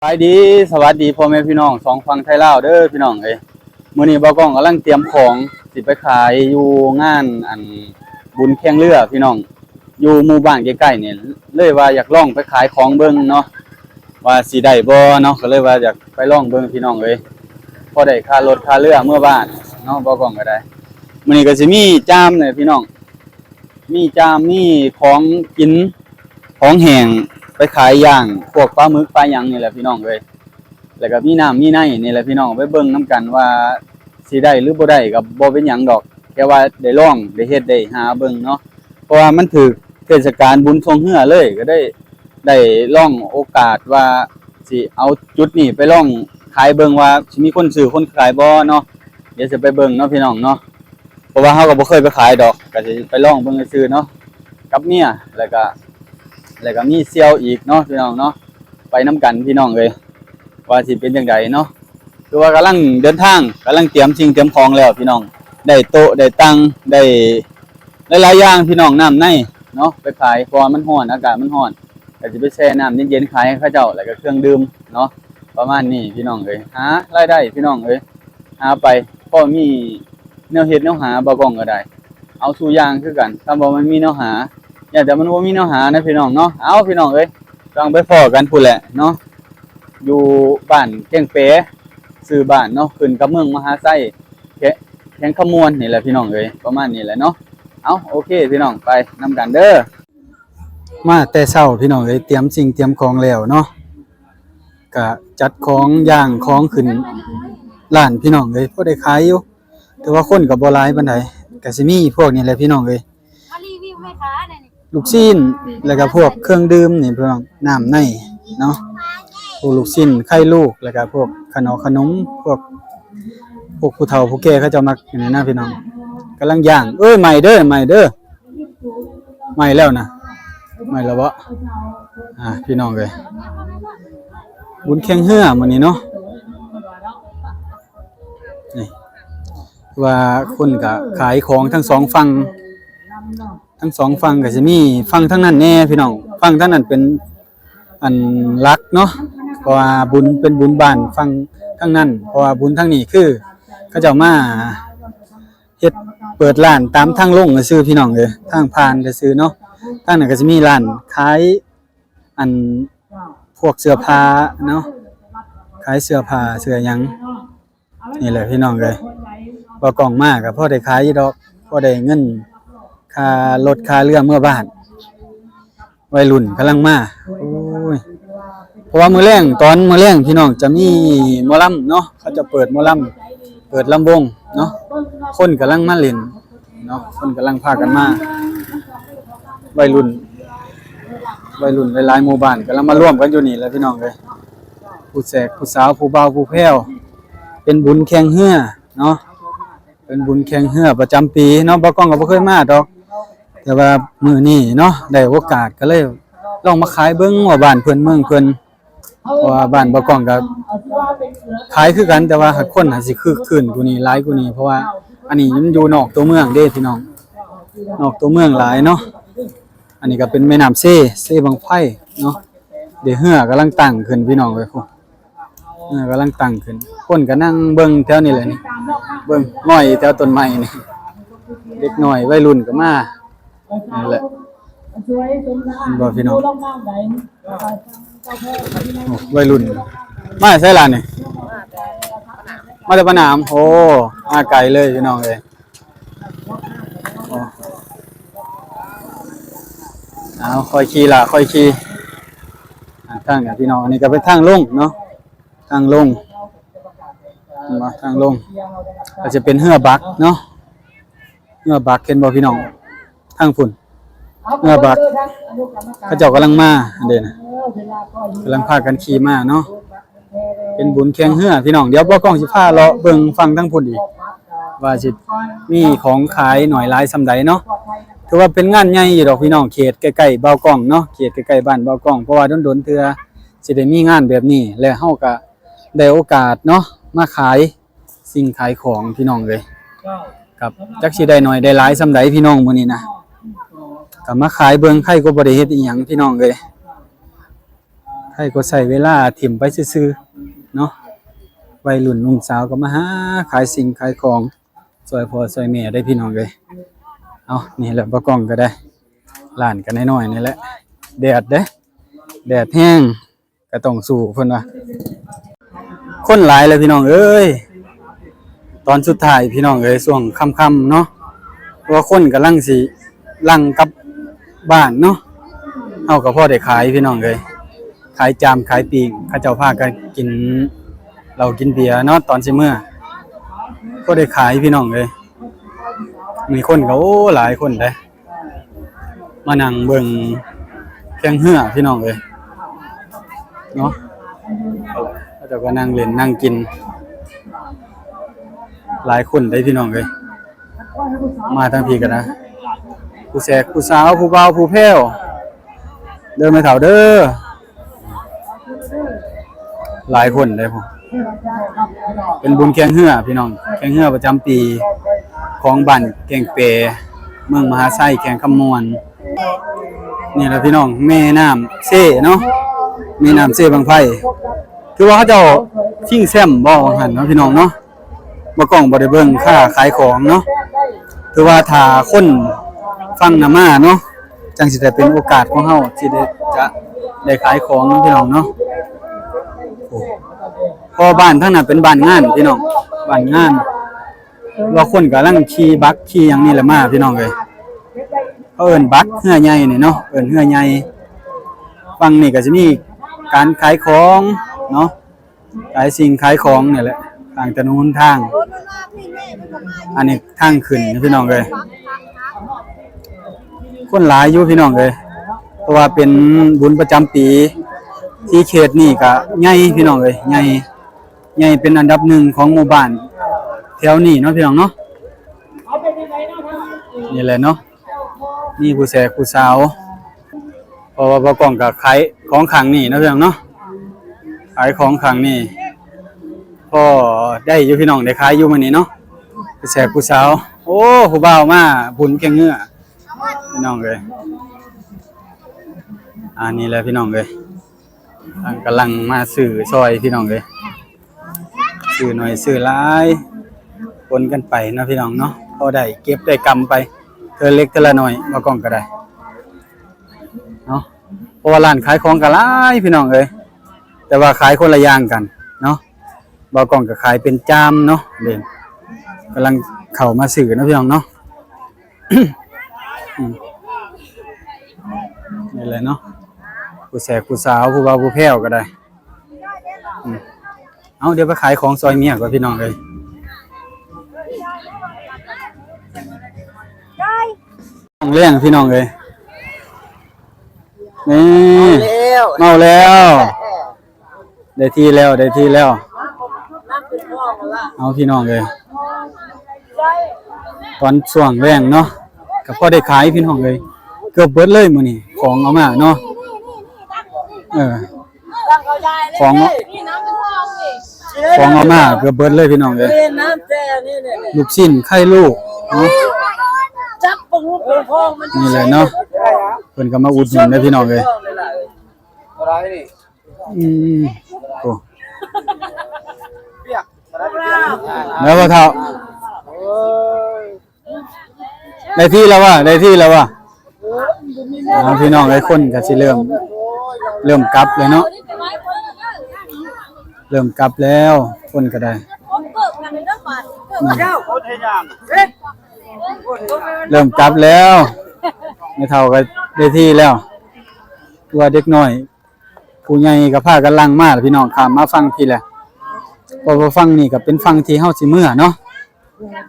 ສະບາຍດີ ສະຫວັດດີພໍ່ແມ່ພີ່ນ້ອງສອງຝັ່ງໄທລາວເດີພີ່ນ້ອງເອີຍ. ມື້ນີ້ບ່າວກ້ອງກຳລັງຕຽມຂອງຊິໄປຂາຍຢູ່ງານອັນບຸນແຂ່ງເຮືອພີ່ນ້ອງ ຢູ່ໝູ່ບ້ານໃກ້ໆນີ້ ເລີຍວ່າຢາກລອງໄປຂາຍຂອງເບິ່ງເນາະ ວ່າຊິໄດ້ບໍ່ເນາະ ກໍເລີຍວ່າຢາກໄປລອງເບິ່ງພີ່ນ້ອງເອີຍ. ພໍໄດ້ຄ່າລົດຄ່າເຮືອເມືອບ້ານເນາະ ບ່າວກ້ອງກໍໄດ້. ມື້ນີ້ກໍຊິມີຈາມເນາະພີ່ນ້ອງ ມີຈາມ ມີຂອງກິນ ຂອງແຫ້ງ ໄປຂາຍ ຢ່າງພວກປາໝຶກປາຫຍັງນີ້ແຫຼະພີ່ນ້ອງເອີຍ. ແລ້ວກໍມີນ້ຳມີໃນນີ້ແຫຼະພີ່ນ້ອງ ໄປເບິ່ງນຳກັນວ່າຊິໄດ້ຫຼືບໍ່ໄດ້ກໍບໍ່ເປັນຫຍັງດອກ ແຕ່ວ່າໄດ້ລອງ ໄດ້ເຮັດ ໄດ້ຫາເບິ່ງເນາະ ເພາະວ່າມັນຖືກເທດສະການບຸນຊ່ວງເຮືອເລີຍ ກໍໄດ້ ໄດ້ລອງໂອກາດວ່າຊິເອົາຈຸດນີ້ໄປລອງຂາຍເບິ່ງວ່າຊິມີຄົນຊື້ຄົນຂາຍບໍ່ເນາະ. ດຽວຊິໄປເບິ່ງເນາະພີ່ນ້ອງເນາະ ເພາະວ່າເຮົາກໍບໍ່ເຄີຍໄປຂາຍດອກ ກໍຊິໄປລອງເບິ່ງຊື່ໆເນາະ ກັບເມຍ ແລ້ວກໍ ແລ້ວກໍມີສ່ຽວອີກເນາະພີ່ນ້ອງເນາະ ໄປນຳກັນພີ່ນ້ອງເອີຍ ວ່າຊິເປັນຈັ່ງໃດເນາະ. ຄືວ່າກຳລັງເດີນທາງ ກຳລັງຕຽມສິ່ງຕຽມຂອງແລ້ວພີ່ນ້ອງ ໄດ້ໂຕະໄດ້ຕັ່ງ ໄດ້ຫຼາຍໆຢ່າງພີ່ນ້ອງ ນ້ຳໃນເນາະ ໄປຂາຍ ເພາະວ່າມັນຮ້ອນ ອາກາດມັນຮ້ອນ ກໍຊິໄປແຊ່ນ້ຳເຢັນໆຂາຍໃຫ້ເຂົາເຈົ້າ ແລ້ວກໍເຄື່ອງດື່ມເນາະ ປະມານນີ້ພີ່ນ້ອງເອີຍ. ຫາລາຍໄດ້ພີ່ນ້ອງເອີຍ ຫາໄປພໍມີແນວເຮັດແນວຫາ ບ່າວກ້ອງກໍໄດ້ ເອົາສູ່ຢ່າງຄືກັນ ຖ້າບໍ່ມັນມີແນວຫາ ຢ້ານແຕ່ມັນບໍ່ມີແນວຫານະພີ່ນ້ອງເນາະ. ເອົາພີ່ນ້ອງເອີຍ ຕ້ອງໄປພໍ້ກັນພຸ້ນແຫຼະເນາະ ຢູ່ບ້ານແກ້ງແປ ຊື່ບ້ານເນາະ ຂຶ້ນກັບເມືອງມະຫາໄຊ ແຂ ແຂວງຄຳມ່ວນນີ້ແຫຼະພີ່ນ້ອງເອີຍ ປະມານນີ້ແຫຼະເນາະ. ເອົາ ໂອເຄພີ່ນ້ອງ ໄປນຳກັນເດີ. ມາແຕ່ເຊົ້າພີ່ນ້ອງເອີຍ ຕຽມສິ່ງຕຽມຂອງແລ້ວເນາະ ກະຈັດຂອງ ຍ່າງຂອງຂຶ້ນຮ້ານພີ່ນ້ອງເອີຍ ພໍໄດ້ຂາຍຢູ່ ແຕ່ວ່າຄົນກໍບໍ່ຫຼາຍປານໃດ ກະຊິມີພວກນີ້ແຫຼະພີ່ນ້ອງເອີຍ ມາຣີວິວແມ່ຄ້າແດ່ນີ້ ລູກຊີ້ນ ແລ້ວກໍພວກເຄື່ອງດື່ມນີ້ພີ່ນ້ອງ ນ້ຳໃນເນາະ ພວກລູກຊີ້ນໄຂ່ລູກ ແລ້ວກໍພວກຂະໜອກຂະໜົມ ພວກ ພວກຜູ້ເຖົ້າຜູ້ແກ່ເຂົາເຈົ້າມັກນີ້ນະພີ່ນ້ອງ. ກຳລັງຍ່າງ ເອີຍ ໃໝ່ເດີ ໃໝ່ເດີ ໃໝ່ແລ້ວນະ ໃໝ່ແລ້ວບໍ່? ອ່າ ພີ່ນ້ອງເອີຍ ບຸນແຂ່ງເຮືອມື້ນີ້ເນາະ ນີ້ ວ່າຄົນກະຂາຍຂອງທັງສອງຝັ່ງ ທັງສອງຝັ່ງກໍຊິມີ ຝັ່ງທາງນັ້ນແດ່ພີ່ນ້ອງ ຝັ່ງທາງນັ້ນເປັນອັນຫຼັກເນາະ ເພາະວ່າບຸນເປັນບຸນບ້ານຝັ່ງທາງນັ້ນ ເພາະວ່າບຸນທາງນີ້ຄືເຂົາເຈົ້າມາເຮັດເປີດຮ້ານຕາມທາງລົງຊື່ໆ ພີ່ນ້ອງເອີຍ ທາງຜ່ານຊື່ໆເນາະ. ທາງນັ້ນກໍຊິມີຮ້ານຂາຍອັນພວກເສື້ອຜ້າເນາະ ຂາຍເສື້ອຜ້າເສື້ອຫຍັງ ນີ້ແຫຼະພີ່ນ້ອງເອີຍ ບໍ່ກ້ອງມາກໍພໍໄດ້ຂາຍຢູ່ດອກ ພໍໄດ້ເງິນຄ່າລົດຄ່າເຮືອເມືອບ້ານ. ໄວລຸ້ນກຳລັງມາ ໂອ້ຍ ເພາະວ່າມື້ແລງ ຕອນມື້ແລງພີ່ນ້ອງຈະມີໝໍລຳເນາະ ເຂົາຈະເປີດໝໍລຳ ເປີດລຳວົງເນາະ ຄົນກຳລັງມາຫຼິ້ນເນາະ ຄົນກຳລັງພາກັນມາ ໄວລຸ້ນ ໄວລຸ້ນຫຼາຍໆໝູ່ບ້ານກຳລັງມາລວມກັນຢູ່ນີ້ແຫຼະພີ່ນ້ອງເອີຍ ຜູ້ແຊກຜູ້ສາວ ຜູ້ບ່າວຜູ້ແພ້ວ ເປັນບຸນແຂ່ງເຮືອເນາະ ເປັນບຸນແຂ່ງເຮືອປະຈຳປີເນາະ ບ່າວກ້ອງກໍບໍ່ເຄີຍມາດອກ ແຕ່ວ່າມື້ນີ້ເນາະ ໄດ້ໂອກາດກໍເລີຍລອງມາຂາຍເບິ່ງວ່າບ້ານເພິ່ນເມືອງເພິ່ນ ເພາະວ່າບ້ານບ່າວກ້ອງກໍຂາຍຄືກັນ ແຕ່ວ່າຫາກຄົນຫາກຊິຄຶກຄື້ນກວ່ານີ້ ຫຼາຍກວ່ານີ້ ເພາະວ່າອັນນີ້ມັນຢູ່ນອກຕົວເມືອງເດ້ພີ່ນ້ອງ ນອກຕົວເມືອງຫຼາຍເນາະ. ອັນນີ້ກໍເປັນແມ່ນ້ຳເຊ ເຊບັ້ງໄຟເນາະ ເດ້ເຮືອກຳລັງຕັ້ງຂຶ້ນພີ່ນ້ອງເອີຍ ເຮືອກຳລັງຕັ້ງຂຶ້ນ ຄົນກໍນັ່ງເບິ່ງແຖວນີ້ແຫຼະນີ້ ເບິ່ງງອຍແຖວຕົ້ນໄມ້ນີ້ ເດັກນ້ອຍໄວລຸ້ນກໍມາ ນີ້ແຫຼະ ເຫັນບໍ່ພີ່ນ້ອງ ໂອ້ ໄວລຸ້ນ ມາແຕ່ໃສລະນີ້ ມາແຕ່ປາໜາມ ໂອ້ ມາໄກເລີຍພີ່ນ້ອງເອີຍ. ເອົາ ຄ່ອຍຂີ່ລະ ຄ່ອຍຂີ່ ອ່າ ທາງນີ້ພີ່ນ້ອງ ອັນນີ້ກໍເປັນທາງລົງເນາະ ທາງລົງ ເຫັນບໍ່ ທາງລົງ ກໍຈະເປັນເຮືອບັກເນາະ ເຮືອບັກ ເຫັນບໍ່ພີ່ນ້ອງ ທາງພຸ້ນ ເຮືອບັກ ເຂົາເຈົ້າກຳລັງມາ ອັນເດນະ ກຳລັງພາກັນຂີ່ມາເນາະ. ເປັນບຸນແຂ່ງເຮືອພີ່ນ້ອງ ດຽວບ່າວກ້ອງຊິພາເລາະເບິ່ງຝັ່ງທາງພຸ້ນອີກ ວ່າຊິມີຂອງຂາຍໜ້ອຍຫຼາຍສ່ຳໃດເນາະ. ຖືວ່າເປັນງານໃຫຍ່ຢູ່ດອກພີ່ນ້ອງ ເຂດໃກ້ໆບ່າວກ້ອງເນາະ ເຂດໃກ້ໆບ້ານບ່າວກ້ອງ ເພາະວ່າດົນໆເທື່ອຊິໄດ້ມີງານແບບນີ້ ແລະເຮົາກະໄດ້ໂອກາດເນາະ ມາຂາຍສິ່ງຂາຍຂອງພີ່ນ້ອງເອີຍ ກັບຈັກຊິໄດ້ໜ້ອຍໄດ້ຫຼາຍສ່ຳໃດພີ່ນ້ອງ ມື້ນີ້ນະ ກະມາຂາຍເບິ່ງ ໃຜກໍບໍ່ໄດ້ເຮັດອີ່ຫຍັງພີ່ນ້ອງເອີຍ. ກະໃຊ້ເວລາຖິ້ມໄປຊື່ໆເນາະ. ໄວລຸ້ນໜຸ່ມສາວກໍມາຫາຂາຍສິ່ງຂາຍຂອງຊ່ອຍພໍ່ຊ່ອຍແມ່ເດ້ພີ່ນ້ອງເອີຍ. ເອົາ ນີ້ແຫຼະ ບໍ່ກ້ອງກໍໄດ້ ຮ້ານກໍນ້ອຍໆນີ້ແຫຼະ. ແດດເດ້ ແດດແຮງ ກໍຕ້ອງສູ້ເພິ່ນວ່າ. ຄົນຫຼາຍແລ້ວພີ່ນ້ອງເອີຍ ຕອນສຸດທ້າຍພີ່ນ້ອງເອີຍ ຊ່ວງຄ່ຳໆເນາະ ເພາະວ່າຄົນກຳລັງຊິຫຼັ່ງກັບບ້ານເນາະ. ເຮົາກໍພໍໄດ້ຂາຍພີ່ນ້ອງເອີຍ ຂາຍຈາມຂາຍປີ້ງ ເຂົາເຈົ້າພາກັນກິນເຫຼົ້າກິນເບຍເນາະ ຕອນຊິເມືອ ພໍໄດ້ຂາຍພີ່ນ້ອງເອີຍ. ມີຄົນກໍ ໂອ້ ຫຼາຍຄົນເດ້ ມານັ່ງເບິ່ງແຂ່ງເຮືອພີ່ນ້ອງເອີຍເນາະ. ເຂົາເຈົ້າກໍນັ່ງຫຼິ້ນນັ່ງກິນ ຫຼາຍຄົນເດ້ພີ່ນ້ອງເອີຍ. ມາທາງພີ້ກໍໄດ້ ຜູ້ແຊກຜູ້ສາວ ຜູ້ບ່າວຜູ້ແພ້ວ ເດີແມ່ເຖົ້າເດີ. ຫຼາຍຄົນເດ້ ເປັນບຸນແຂ່ງເຮືອພີ່ນ້ອງ ແຂ່ງເຮືອປະຈຳປີຂອງບ້ານແກ້ງແປ ເມືອງມະຫາໄຊ ແຂວງຄຳມ່ວນ. ນີ້ລະພີ່ນ້ອງ ແມ່ນ້ຳເຊເນາະ ແມ່ນ້ຳເຊບັ້ງໄຟ ຖືວ່າເຂົາເຈົ້າຊິງແຊມບໍ່ວ່າຊັ້ນເນາະພີ່ນ້ອງເນາະ. ບໍ່ກ້ອງບໍ່ໄດ້ເບິ່ງຄ້າຂາຍຂອງເນາະ ຖືວ່າຖ້າຄົນຝັ່ງນຳມາເນາະ ຈັ່ງຊິໄດ້ເປັນໂອກາດຂອງເຮົາ ຊິໄດ້ ຈະໄດ້ຂາຍຂອງເນາະພີ່ນ້ອງເນາະ. ໂອ້ ເພາະບ້ານທາງນັ້ນເປັນບ້ານງານພີ່ນ້ອງ ບ້ານງານ ລາວຄົນກຳລັງຂີ່ບັກຂີ່ຫຍັງນີ້ແຫຼະມາພີ່ນ້ອງເອີຍ. ເຂົາເອີ້ນບັກເຮືອໃຫຍ່ນີ້ເນາະ ເອີ້ນເຮືອໃຫຍ່. ຝັ່ງນີ້ກໍຊິມີການຂາຍຂອງເນາະ ຂາຍສິ່ງຂາຍຂອງນີ້ແຫຼະ ທາງຖະໜົນຫົນທາງ. ອັນນີ້ທາງຂຶ້ນພີ່ນ້ອງເອີຍ ຄົນຫຼາຍຢູ່ພີ່ນ້ອງເອີຍ ເພາະວ່າເປັນບຸນປະຈຳປີ ທີ່ເຂດນີ້ກະໃຫຍ່ພີ່ນ້ອງເອີຍ ໃຫຍ່ ໃຫຍ່ເປັນອັນດັບໜຶ່ງຂອງໝູ່ບ້ານແຖວນີ້ເນາະພີ່ນ້ອງເນາະ. ນີ້ແຫຼະເນາະ ມີຜູ້ແຊກຜູ້ສາວ ເພາະວ່າບໍ່ກ້ອງກໍຂາຍຂອງຂ້າງນີ້ເນາະພີ່ນ້ອງເນາະ ຂາຍຂອງຂ້າງນີ້ ພໍໄດ້ຢູ່ພີ່ນ້ອງ ໄດ້ຂາຍຢູ່ມື້ນີ້ເນາະ ຜູ້ແຊກຜູ້ສາວ. ໂອ້ ຜູ້ບ່າວມາບຸນແຂ່ງເຮືອພີ່ນ້ອງເອີຍ. ອັນນີ້ແຫຼະພີ່ນ້ອງເອີຍ ກຳລັງມາຊື້ຊ່ອຍພີ່ນ້ອງເອີຍ ຊື້ໜ້ອຍຊື້ຫຼາຍປົນກັນໄປເນາະພີ່ນ້ອງເນາະ ພໍໄດ້ເກັບໄດ້ກຳໄປເທື່ອເລັກເທື່ອລະໜ້ອຍ ບໍ່ກ້ອງກໍໄດ້ເນາະ. ເພາະວ່າຮ້ານຂາຍຂອງກໍຫຼາຍພີ່ນ້ອງເອີຍ ແຕ່ວ່າຂາຍຄົນລະຢ່າງກັນເນາະ. ບ່າວກ້ອງກໍຂາຍເປັນຈາມເນາະ ເດ້ ກຳລັງເຂົ້າມາຊື້ເນາະພີ່ນ້ອງເນາະ. ອືມ ນີ້ແຫຼະເນາະ ຜູ້ແຊກຜູ້ສາວ ຜູ້ບ່າວຜູ້ແພ້ວກໍໄດ້. ອືມ ເອົາ ດຽວໄປຂາຍຂອງຊ່ອຍເມຍກ່ອນພີ່ນ້ອງເອີຍ. ແລງພີ່ນ້ອງເອີຍ ນີ້ ເມົາແລ້ວ ເມົາແລ້ວ. ໄດ້ທີ່ແລ້ວ ໄດ້ທີ່ແລ້ວ. ເອົາ ພີ່ນ້ອງເອີຍ ຕອນຊ່ວງແລງເນາະ ກໍພໍໄດ້ຂາຍພີ່ນ້ອງເອີຍ ເກືອບເບິດເລີຍມື້ນີ້ ຂອງເອົາມາເນາະ. ເອີ ຂອງ ຂອງເອົາມາເກືອບເບິດເລີຍພີ່ນ້ອງເອີຍ ລູກຊິ້ນ ໄຂ່ລູກເນາະ. ນີ້ແຫຼະເນາະ ເພິ່ນກໍມາອຸດໜູນເດີພີ່ນ້ອງເອີຍ. ອືມ ໂອ້ ແລ້ວບໍ່ເຖົ້າ ໄດ້ທີ່ແລ້ວຫວາ ໄດ້ທີ່ແລ້ວຫວາ. ເອົາ ພີ່ນ້ອງເອີຍ ຄົນກໍຊິເລີ່ມ ເລີ່ມກັບແລ້ວເນາະ ເລີ່ມກັບແລ້ວ ຄົນກໍໄດ້ ເລີ່ມກັບແລ້ວ. ແມ່ເຖົ້າກໍໄດ້ທີ່ແລ້ວ ຄືວ່າເດັກນ້ອຍ ຜູ້ໃຫຍ່ກໍພາກັນຫຼັ່ງມາແລ້ວ ພີ່ນ້ອງ ຂ້າມມາຝັ່ງພີ້ແຫຼະ ເພາະວ່າຝັ່ງນີ້ກໍເປັນຝັ່ງທີ່ເຮົາຊິເມືອເນາະ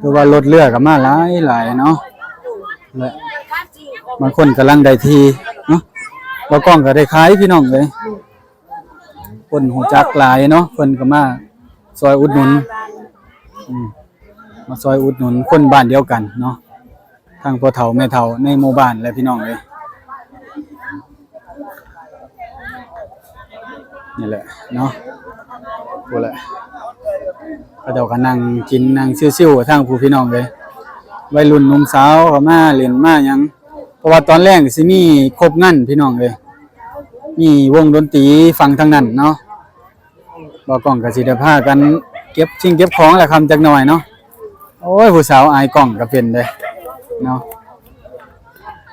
ຄືວ່າລົດເຮືອກໍມາຫຼາຍໆເນາະ ແລະ ບາງຄົນກຳລັງໄດ້ທີ່ເນາະ. ບ່າວກ້ອງກໍໄດ້ຂາຍພີ່ນ້ອງເອີຍ ຄົນຮູ້ຈັກຫຼາຍເນາະ ເພິ່ນກໍມາຊ່ອຍອຸດໜູນ ອືມ ມາຊ່ອຍອຸດໜູນຄົນບ້ານດຽວກັນເນາະ ທັງພໍ່ເຖົ້າແມ່ເຖົ້າໃນໝູ່ບ້ານແຫຼະ ພີ່ນ້ອງເອີຍ. ນີ້ແຫຼະເນາະ ພຸ້ນແຫຼະ ເຂົາເຈົ້າກໍນັ່ງກິນນັ່ງຊິວໆ ທາງຜູ້ ພີ່ນ້ອງເອີຍ ໄວລຸ້ນໜຸ່ມສາວກໍມາຫຼິ້ນມາຫຍັງ ເພາະວ່າຕອນແລງຊິມີຄົບງານ ພີ່ນ້ອງເອີຍ. ມີວົງດົນຕີຝັ່ງທາງນັ້ນເນາະ. ບ່າວກ້ອງກໍຊິໄດ້ພາກັນເກັບສິ່ງເກັບຂອງລະຄ່ຳຈັກໜ່ອຍເນາະ. ໂອ້ຍ ຜູ້ສາວອາຍກ້ອງກໍເປັນເດ້ເນາະ.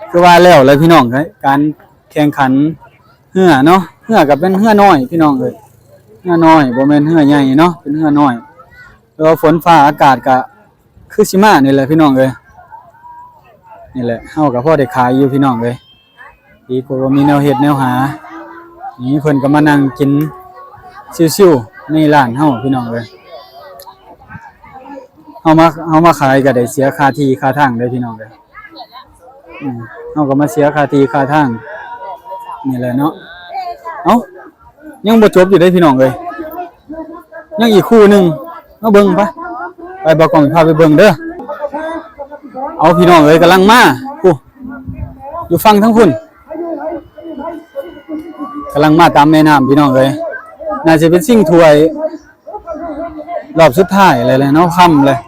ຄືວ່າແລ້ວແຫຼະພີ່ນ້ອງເອີຍ ການແຂ່ງຂັນເຮືອເນາະ. ເຮືອກໍເປັນເຮືອນ້ອຍພີ່ນ້ອງເອີຍ ເຮືອນ້ອຍ ບໍ່ແມ່ນເຮືອໃຫຍ່ເນາະ ເປັນເຮືອນ້ອຍ. ແຕ່ວ່າຝົນຟ້າອາກາດກໍຄືຊິມານີ້ແຫຼະພີ່ນ້ອງເອີຍ. ນີ້ແຫຼະ ເຮົາກໍພໍໄດ້ຂາຍຢູ່ພີ່ນ້ອງເອີຍ. ດີກວ່າບໍ່ມີແນວເຮັດແນວຫາ. ນີ້ເພິ່ນກໍມານັ່ງກິນຊິວໆໃນຮ້ານເຮົາພີ່ນ້ອງເອີຍ. ເຮົາມາ ເຮົາມາຂາຍກໍໄດ້ເສຍຄ່າທີ່ຄ່າທາງເດີພີ່ນ້ອງເອີຍ. ອືມ ເຮົາກໍມາເສຍຄ່າທີ່ຄ່າທາງນີ້ແຫຼະເນາະ. ເອົ້າ ຍັງບໍ່ຈົບຢູ່ເດ້ພີ່ນ້ອງເອີຍ ຍັງອີກຄູ່ໜຶ່ງ ມາເບິ່ງປະ ໄປ ບ່າວກ້ອງພາໄປເບິ່ງເດີ. ເອົາ ພີ່ນ້ອງເອີຍ ກຳລັງມາ ຜູ້ ຢູ່ຝັ່ງທາງພຸ້ນ ກຳລັງມາຕາມແມ່ນ້ຳພີ່ນ້ອງເອີຍ. ໜ້າຊິເປັນຊິງຖ້ວຍ ລອບສຸດທ້າຍແລ້ວແຫຼະເນາະ ຄ່ຳແລ້ວ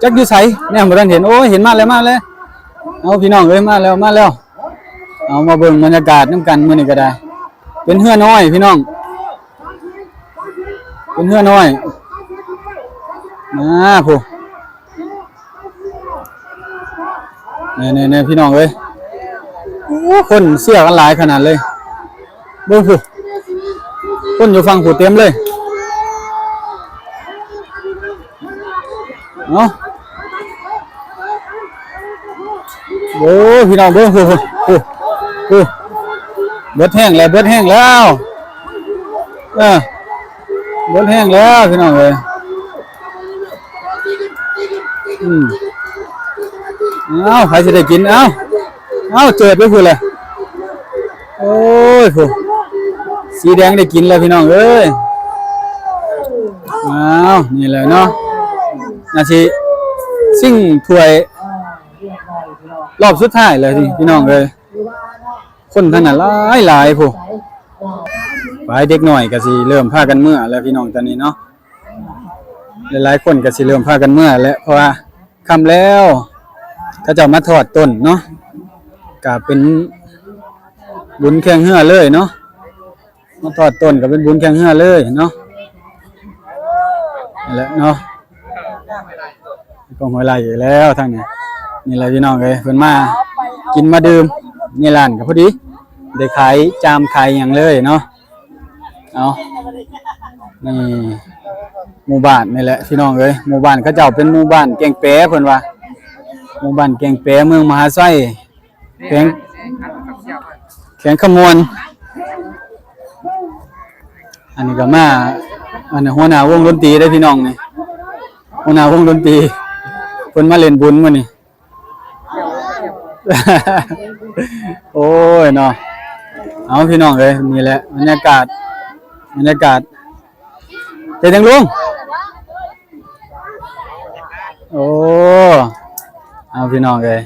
ຈັກຢູ່ໃສ ແນມບໍ່ທັນເຫັນ. ໂອ້ຍ ເຫັນມາແລ້ວ ມາແລ້ວ. ເອົາ ພີ່ນ້ອງເອີຍ ມາແລ້ວ ມາແລ້ວ. ເອົາ ມາເບິ່ງບັນຍາກາດນຳກັນມື້ນີ້ກໍໄດ້. ເປັນເຮືອນ້ອຍພີ່ນ້ອງ ເປັນເຮືອນ້ອຍ ມາ ຜູ້ ນີ້ໆໆ ພີ່ນ້ອງເອີຍ ໂອ້ ຄົນເຊຍກັນຫຼາຍຂະໜາດເລີຍ. ເບິ່ງຜູ້ ຄົນຢູ່ຝັ່ງຜູ້ເຕັມເລີຍ. ເອົາ ໂອ້ ພີ່ນ້ອງເບິ່ງ ໂອ້ ໂອ້ ໂອ້ ເບິດແຮງແລ້ວ ເບິດແຮງແລ້ວ ເອີ ເບິດແຮງແລ້ວ ພີ່ນ້ອງເອີຍ. ອືມ ເອົາ ໃຜຊິໄດ້ກິນ ເອົາ ເອົາ ເຈີດໄປພຸ້ນແຫຼະ. ໂອ້ຍ ຜູ້ ສີແດງໄດ້ກິນແລ້ວພີ່ນ້ອງເອີຍ. ອ້າວ ນີ້ແຫຼະເນາະ ໜ້າຊິຊິງຖ້ວຍລອບສຸດທ້າຍແລ້ວນີ້ພີ່ນ້ອງເອີຍ. ຄົນທາງນັ້ນຫຼາຍໆ ຜູ້ ໄປ ເດັກນ້ອຍກໍຊິເລີ່ມພາກັນເມືອແລ້ວພີ່ນ້ອງ ຕອນນີ້ເນາະ. ຫຼາຍໆຄົນກໍຊິເລີ່ມພາກັນເມືອແລ້ວ ເພາະວ່າຄ່ຳແລ້ວ ເຂົາເຈົ້າມາທອດຕົ້ນເນາະ ກໍເປັນບຸນແຂ່ງເຮືອເລີຍເນາະ. ມາທອດຕົ້ນກໍເປັນບຸນແຂ່ງເຮືອເລີຍເນາະ. ນີ້ແຫຼະເນາະ ກອງຫ້ວຍໄລ່ອີກແລ້ວທາງນີ້. ນີ້ແຫຼະພີ່ນ້ອງເອີຍ ເພິ່ນມາກິນມາດື່ມໃນຮ້ານກໍພໍດີ ໄດ້ຂາຍຈາມຂາຍຫຍັງເລີຍເນາະ. ເອົາ ນີ້ໝູ່ບ້ານນີ້ແຫຼະພີ່ນ້ອງເອີຍ ໝູ່ບ້ານເຂົາເຈົ້າເປັນໝູ່ບ້ານແກ້ງແປ ເພິ່ນວ່າ ໝູ່ບ້ານແກ້ງແປ ເມືອງມະຫາໄຊ ແຂວງ ແຂວງຄຳມ່ວນ. ອັນນີ້ກໍມາ ອັນນີ້ຫົວໜ້າວົງດົນຕີເດ້ພີ່ນ້ອງນີ້ ຫົວໜ້າວົງດົນຕີ ເພິ່ນມາຫຼິ້ນບຸນມື້ນີ້. ໂອ້ຍເນາະ ເອົາ ພີ່ນ້ອງເອີຍ ນີ້ແຫຼະບັນຍາກາດ ບັນຍາກາດ ເຮັດຫຍັງລຸງ? ໂອ້ ເອົາ ພີ່ນ້ອງເອີຍ